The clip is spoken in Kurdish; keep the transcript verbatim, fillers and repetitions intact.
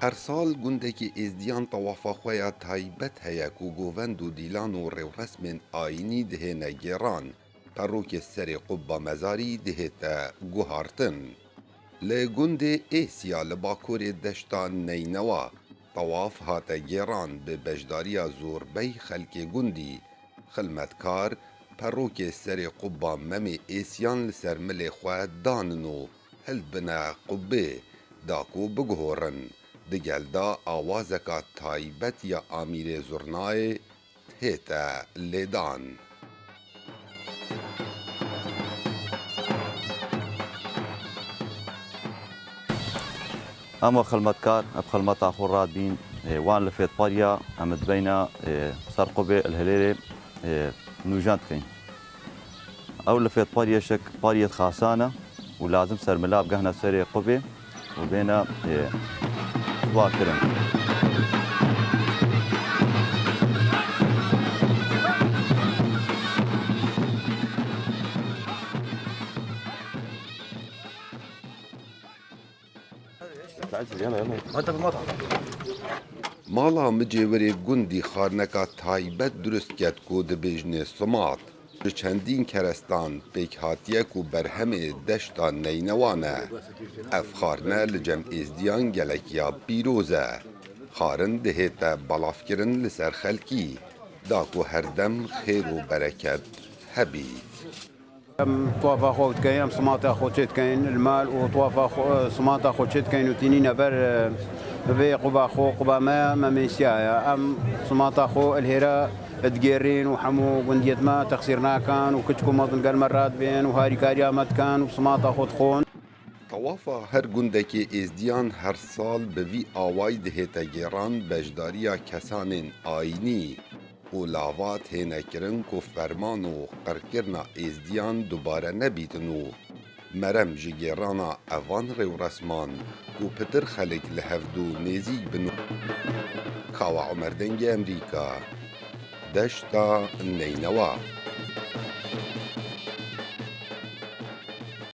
Her sal gundekî êzdiyan tewafa xwe ya taybet heye ku govend û dîlan û rêwresmên ayînî dihêne gêran. Perokê serê qubba mezarî dihête guhartin. Li gundê Êsiya li bakurê deşta Neynewa tewaf hate gêran bi beşdariya zorbey xelkê gundî. Xilmetkar perokê serê qubba Memê Êsiyan li ser milê xwe danin û hildibine qubbê da ku biguhorin. Digel da awazeka taybet ya amîrê zurnayê hête lêdan. Em wek xilmetkar, bi xilmeta xwe radibîn, ê, wan li fêtpariya em dibeyne, ê, ser qubê li hilêrê, ê, nûjen dikeyn. Ew li fêtpariyê şik pariyê xasan e û lazim ser mila bigehne serê qubê û bêne, ê, dua kirin. Mala min cêwirê gundî xarneka taybet durust ket ku dibêjinê Simat. Ji çendîn kerestan pêk hatiye ku berhemê deşta Neynewa ne. Ev xarne li cem êzdiyan gelek ya pîroz e. Xarin dihête belavkirin li ser xelkî, da ku her dem xêr û bereket hebît. Em tuafa xwe dikeyin, em simata xwe çê dikeyin li mal û tuafa xwe, simata xwe çê dikeyin û tînîne ber, e, vê quba xwe, quba me, me Mêsiya ye. Em simata xwe li hêra digêrîn û hemû gundiyêt me texsîr nakin û kiçik û mezin gel me radibên û harîkariya me dikin û simata xwe dixwin. Tewafa her gundekê êzdiyan her sal bi vî awayî dihête gêran beşdariya kesanên ayînî û lava têne kirin ku ferman û qirkirina êzdiyan dubare nebîtin û merem ji gêrana evan rêwresman ku pitir xelk li hevdû nêzîk bin. Kawa Umer, Dengê Emerîka, Deşta Neynewa.